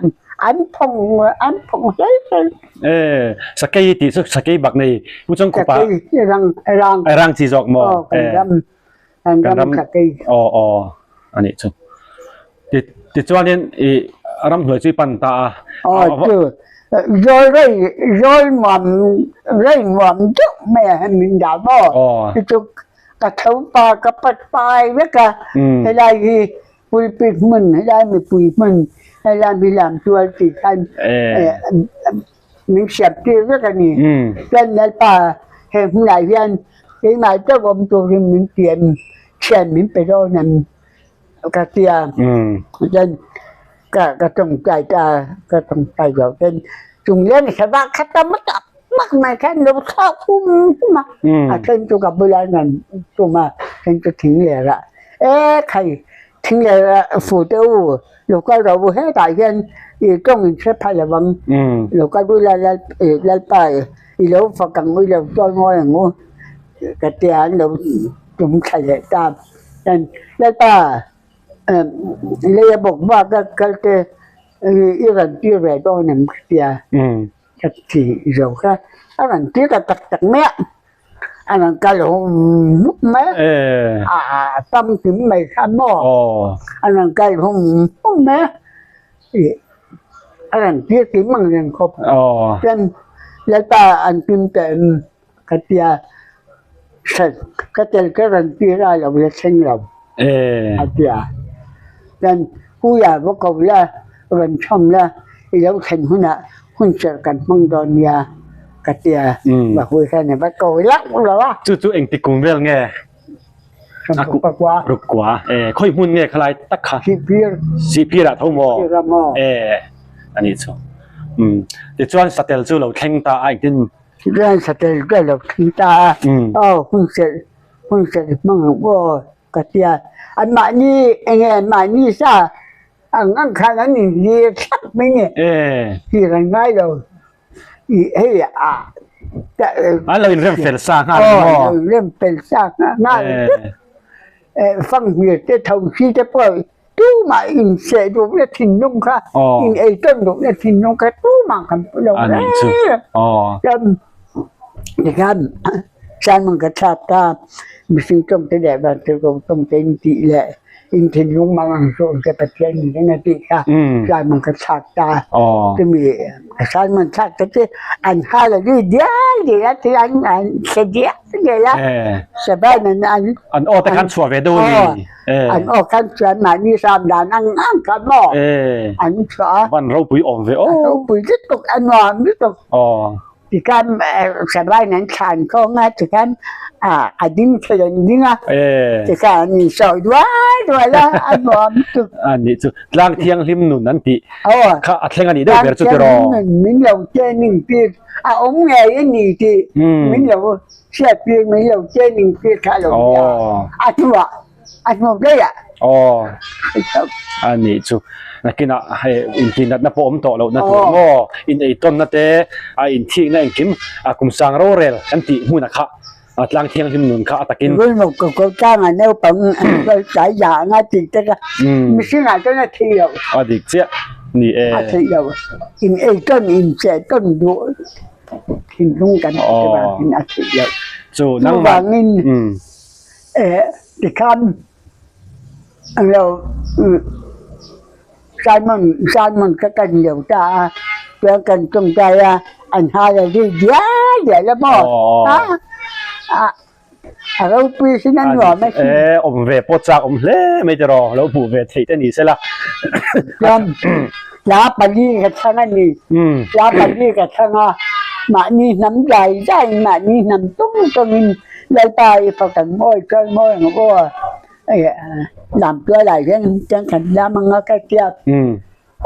an phawng an phawng hlel hlel. E sakei tih chu sakei bak nei pu chang khupa sakei rang rang rang chi zawk maw aw kan ram kan ram sakei aw aw ani chu ti ti chuanin i ram hnuai chu i pan ta a aw chu zawl rei zawl nuam rei nuam deuh mai ah hian min dah maw chu chu Ka tho pa ka pat pai vek a, helai hi pulpit hmun, helai mipui hmun, helai mi lam tual tih khan min hriat tir vek a ni. Chuan Lalpa He hmunah hian keimah chauh awm turin min ti em, thian min pe dawn em ka ti a. Chuan ka ka tawngtai ta a, ka tawngtai zawh chuan chung leng sava kha tam tak tak mai khan lo thlak hum hum a, a then chu ka bulah an rawn tum a, then chu thing ler ah e khai thing ler ah fu teh u lo kal rawh u hetah hian i tawng in hre phal lo vang lo kal u la lalpa i lo fak ang u i lo chawi ngawi ang u ka tia an lo tum thla leh ta chuan lalpa lei a bawk bak a kal te i rawn tir ve dawn em ka tia ka ti zo kha a rawn tir ta tak tak mai a a rawn kal hum hum mai a a famkim mai kha maw a rawn kal hum hum mai a ih a rawn tir kim ang reng khawp chuan lalpa an kim teh em ka tia ka tel ka rawn tir a lo la thleng lo a tia chuan puia va ko la rawn chhawm la i lo thlen hunah hun serh kan hmang dawn nia ka tia Bahui khan a va ko lauh lo a. Chu chu engti kum vel nge? Rukua. Rukua e khawi hmun nge khalai tak kha? Sihphir. Sihphir ah tho maw? Sihphir ah maw? E ani chu. Tichuan satel chu lo thleng ta a engtin Chuan satel chu a lo thleng ta a, aw hun serh hun serh hmang ang aw ka ti a, anmahni eng nge anmahni sa ang ang khan an inhlir thlap mai nge hlir an ngai lo ih hei a An lo inrem fel sa nghal ang maw? Aw an lo inrem fel sa nghal vek fanghmir te thosi te pawh Tumah in seh duhna thinlung kha, in ei tawn duhna thinlung kha tumah kan pu lo reng. Chuan tikhan Simon ka thlak ta, mihring tawngte leh vantirhkoh tawngte in tih leh in thinlung mang ang zawng te Pathian in eng a tih kha Simon ka thlak ta. Chumi Simon thlak te chu an hal a zui dial dial a, thil an hre dial dial a, Saban an An aw te khan chhuah ve deuh a ni. An aw khan chuan mahni hram dan ang ang kha maw an chhuah a. Van ropui awm ve aw. Ropui lutuk a nuam lutuk. Tikhan Sabain an thlan khawng a tikhan a ding thei an ding a. Tikhan an insawi duai duai a a nuam lutuk. A nih chu tlang thianghlim nun an tih kha a thleng a nih deuh ber chu tiraw. Tlang thianghlim nun min lo training tir a awm ngei a ni tih min lo Hriat tir mai lo training tir kha a lo nia a hnuah a hnu daih ah. Aw a nih chu nakinah hei intinatna pawh awm tawh lohna tur maw in eitawnna te a inthikna engkim a kum sang rorel kan tih hmunah kha a tlang thianghlim nun kha a takin. Rulmuk ka ko tlangah naupang an kal tlai zah anga tih te kha mihring ah chuan a theih loh. A dik chiah ni e. A theih loh in eitawn inchehtawn duh. Thinlung kan hmuh te vangin a theih loh. Chu nangmah. Chuvangin tikhan lo Simon Simon kha kan lo ta a, chuan kan tawngtai a, an hal a zui dial dial a maw? A ropui sin a nuam a sin. E awm ve pawh chak awm hle mai tiraw lo hmuh ve theih te ni sela. Chuan tla pali ka chhang a ni. Tla pali ka chhang a, mahni hnam zai zaiin mahni hnam tung tungin Lalpa i fak ang mawi chuan mawi ang aw. Lam tualah hian chuan kan lam ang a ka tia.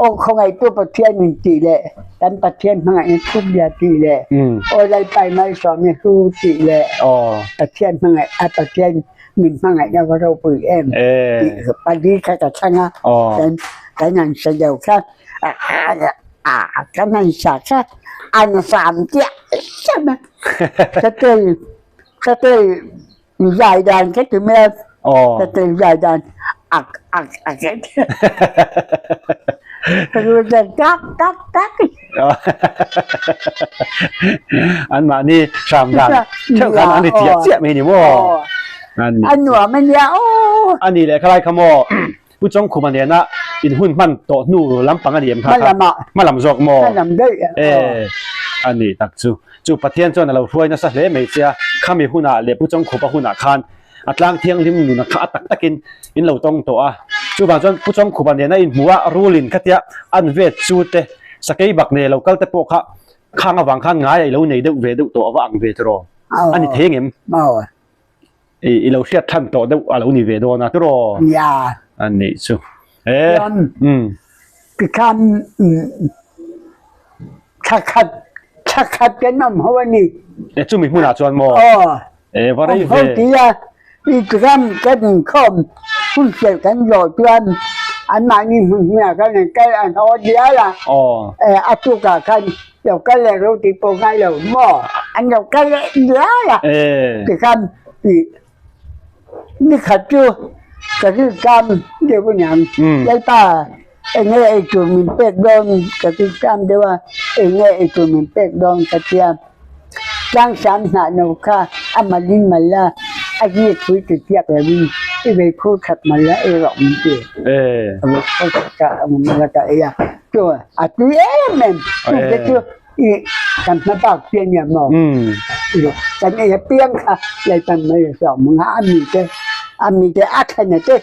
Aw khawngaihtu Pathian in tih leh kan Pathian hmangaihna thuk bia tih leh Aw Lalpai malsawmna hlu tih leh Pathian hmangaih a Pathian min hmangaihna va ropui em tih pali kha ka thlang a chuan kan han sa deuh kha kan han sa kha an hram chiah chiah mai satel satel Zai dan ka ti mai a, ka tel zai dan ak ak ak ka ru dan tak tak tak. An mahni hram dan theuh khan an ri chiah chiah mai ni maw? A nuam a nia aw. A ni leh khalai kha maw? Pu Chawngkhuma nena in hun hman tawh hnu lampang a ni em kha kha? Hma lam zawk maw? Hma lam daih e a ni tak chu. Chu Pathian chuan a lo hruai nasa hle mai che a, khami hunah leh Pu Chawngkhupa hunah khan a tlang thianghlim nuna kha a tak takin in lo tawng tawh a. Chuvang chuan Pu Chawngkhupa nena inhmuh a rulin khatia an vet chu te sakei bak nei lo kal te pawh kha khang avang khan ngai a i lo nei deuh ve deuh tawh a va ang ve tiraw? A ni thei engem? I lo hriat than tawh deuh a lo ni ve dawn a tiraw? A nih chu. E. Tikhan thla khat thla khat kan awm ho a ni. E chumi hmunah chuan maw? E va rei ve. Awm ho tia i ram kan inkhawm hun hrelh kan zawh chuan anmahni hmun hmunah khan an kal an haw dial a. E a tukah khan lo kal leh ro tih pawh ngai lo maw an lo kal leh dial a. Tikhan i Ni khat chu ka riltam deuh a niang, Lalpa eng nge ei tur min pek dawn ka riltam deuh a, eng nge ei tur min pek dawn ka tia. Tlangsam hnah no kha a malin mal a, a ri phui ti chiak lovin i vei phur khat mal a ei rawh min ti. A vei phur khat kha a mal a ka ei a, chu a tui em em, chu te chu I kan hma bak chi a nia maw? Kan ei apiang kha Lalpan mai a sawm ang a, a mite a mite a thlen a te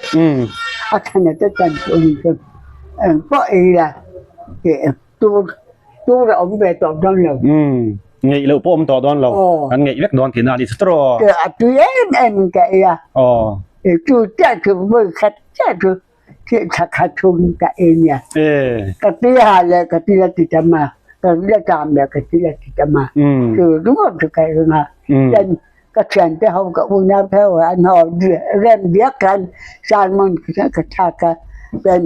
a thlen a te chan chu ani chu eng pawh ei la tur tur a awm ve tawh dawn lo. Ngeih loh pawh awm tawh dawn lo. Kan ngeih vek dawn tihna a ni chu tawh. A tui em em in ka ei a. Chu chiah chu vawi khat chiah chu Thih thla khat chhung ka ei nia. Ka ti ha le ka ti la ti tam a, ka la tam le ka ti la ti tam a. Chu ringawt chu ka ring a. Chuan ka thiante ho ka unau te ho an haw rem diak khan sermon ka thlak a, chuan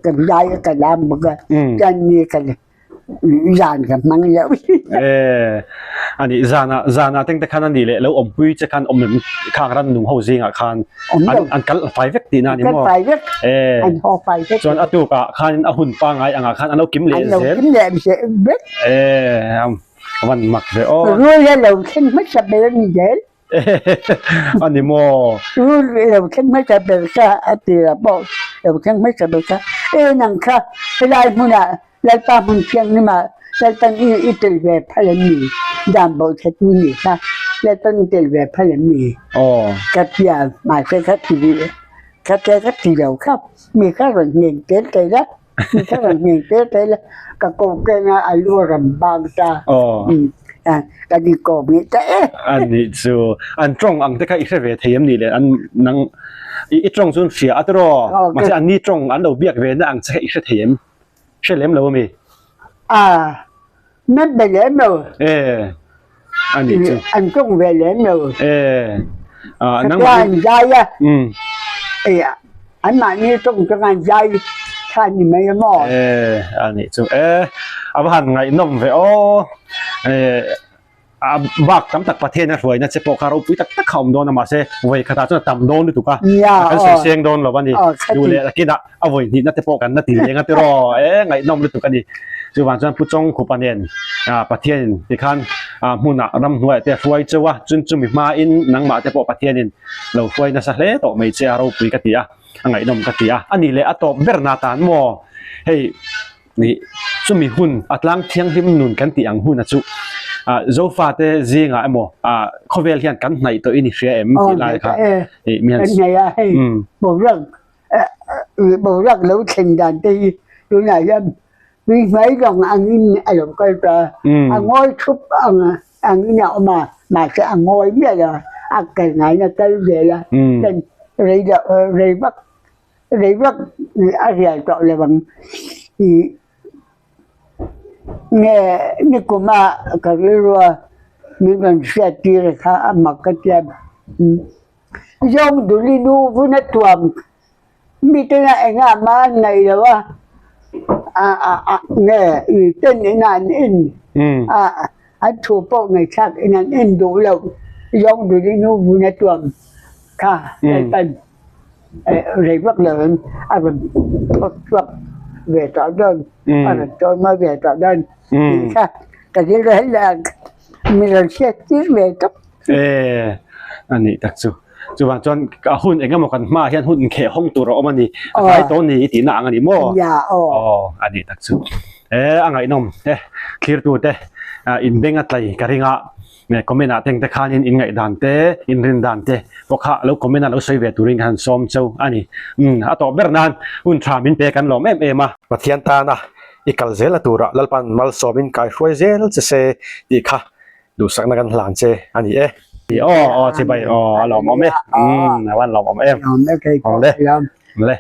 ka zai a ka lam bawk a, chuan mi ka Zan ka hmang loh. Eh, ani zana zana teng te khan ani le lo awmpui che khan awm em khang ran nung ho zingah khan an an kal fai vek tihna ani maw? An kal fai vek. Eh. An haw fai vek. Chuan a tukah khan a hun pangai angah khan an lo kim leh zel. An lo kim leh vek. Eh, van mak ve aw. Rul a lo thleng hmasa ber a ni zel. A ni maw? Rul lo thleng hmasa ber kha a tirah pawh lo thleng hmasa ber kha e nang kha helai hmunah Lalpa hmun thianghlimah Lalpan i i tel ve phal em ni? Dan bawhchhe tu nih kha Lalpan i tel ve phal em ni? Ka tia mahse ka ti ka tia ka ti lo kha mi kha rawn hnen tel tel a. Ka rawn hmel tel tel a, ka ko keng a, a lu a rawn bang ta. Ka ni kawm nge ta e. A nih chu, an tawng ang te kha i hre ve thei em ni le, an nang i tawng chu an hria a tiraw, mahse an ni tawng an lo biak ve na ang che kha i hre thei em? Hre lem lo ami? A, men be lem lo. E, a nih chu. An tawng ve lem lo. E, a nang mah an zai a. E, an mahni tawng chang an zai kha ni mai a maw? E, a nih chu. E, a va han ngaihnawm ve aw. E, a bak tam tak Pathian a hruaina che pawh kha ropui tak tak kha a awm dawn a mahse vawi khatah chuan a tam dawn lutuk a kan sawi seng dawn lo a ni duh leh takin ah a vawi hnihna te pawh kan la ti leng a tiraw e ngaihnawm lutuk a ni chuvang chuan Pu Chawngkhupa nen ah Pathianin tikhan ah hmunah ramhnuaiah te a hruai cheu a chun chumi hmain nangmah te pawh Pathianin lo hruai nasa hle tawh mai che a ropui ka ti a a ngaihnawm ka ti a a nih leh a tawp ber na tan maw hei Nih, chumi hun a tlang thianghlim nun kan tih ang hun a chu ah Zofate zingah emaw ah khawvel hian kan hnaih tawh in i hria em tih lai kha ih mi han Kan hnaih a hei boruak boruak lo thlen dan te hi tunah hian tui hnuai lawng angin a lo kal ta a ngawi thup ang angin a awm a mahse a ngawi miah lo a kal ngaina kal zel a chuan rei loh rei vak Rei vak a rial tawh lo ang i nge nikum a ka rilrua min rawn hriat tir kha a mak ka tia. Zawng duli nu vun a tuam mi tena engah mah an ngaih lo a nge i ten ina an en a an thu pawh ngaihthlak in an en duh lo zawng duli nu vun a tuam kha Lalpan. Rei vak lo in a rawn thawt chhuak ve tawh dawn, a rawn tawi mawi ve tawh dawn tih kha ka rilru hel leh a, mi rawn hriat tir ve tawp. E, a nih tak chu. Chuvang chuan a hun eng emaw kan hmaah hian hun inkheh hawng tur a awm a ni. A tlai tawh ni i tihna ang a ni maw? Nia aw. Aw, a nih tak chu. E, a ngaihnawm e, thlirtute inbeng a tlai ka ring a. Comment ah teng te khanin in ngaihdan te, in rin dan te pawh kha lo comment a lo sawi ve turin ka han sawm cheu a ni. Umm a tawp ber nan hun tha min pe kan lawm em em a. Pathian tana i kal zel a turah Lalpan malsawmin kai hruai zel che se tih kha. Duhsakna kan hlan che a ni e. Aw aw chibai aw a lawmawm e. Umm a van lawmawm em. Lawm e kei pawh Awle. lawm. Awle.